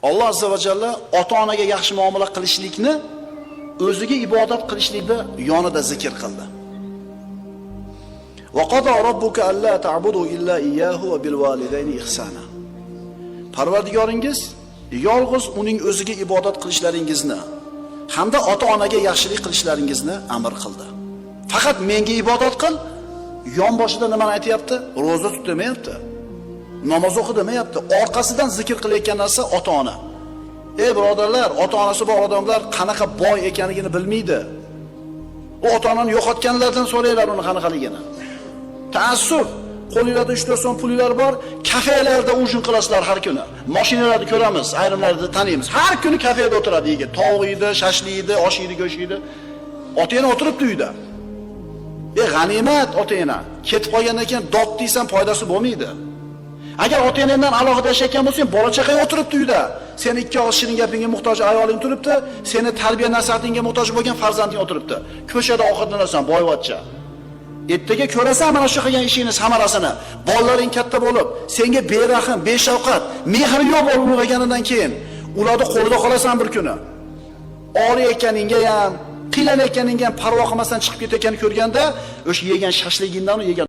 Alloh azza va jalla ota-onaga yaxshi muomala qilishlikni o'ziga ibodat qilishlikni yonida zikr qildi. Va qada robbuka alla ta'budu illa iyyahu va bil validayni ihsana. Parvardigoringiz yolg'iz uning o'ziga ibodat qilishlaringizni hamda ota-onaga yaxshilik qilishlaringizni amr qildi. Faqat menga ibodat qil, yon boshida nimani aytayapti? Ro'za tut demayapti. Namoz o'qi demayapti. Orqasidan zikr qilayotgan narsa ota-ona. Ey birodarlar, ota-onasi bor odamlar qanaqa boy ekanligini bilmaydi. U ota-onani yo'qotganlardan so'ranglar uni qanaqaligini. Taassuf, qo'linglarda 3-4 so'm pulinglar bor, kafelarda ujin qilasizlar har kuni. Mashinalarni ko'ramiz, ayrimlarni taniymiz. Har kuni kafeda o'tiradi yigit. Tovuq yeydi, shashlik yeydi, osh yeydi, go'sht yeydi. Ota-ona o'tiribdi uyda. G'animat ota-ona. Ketib qolgandan keyin dod deysan, foydasi bo'lmaydi. Agar ota-onangdan alohida yashayotgan bo'lsang, bola chaqang o'tiribdi uyda. Seni ikki og'iz shirin gapingga muhtoj ayoling turibdi, seni tarbiya nasihatingga muhtoj bo'lgan farzanding o'tiribdi. Ko'chada ovqatlanasan, boyvachcha. Ertaga ko'rasan mana shu qilgan ishingni samarasini. Bolalaring katta bo'lib, senga berahm, beshafqat, mehri yo'q bo'lib ulg'ayganidan keyin ularni qo'lida qolasan bir kuni. Og'riyotganingga ham, qiylanayotganingga ham parvo qilmasdan chiqib ketayotganini ko'rganda, o'sha yegan shashligingdan yegan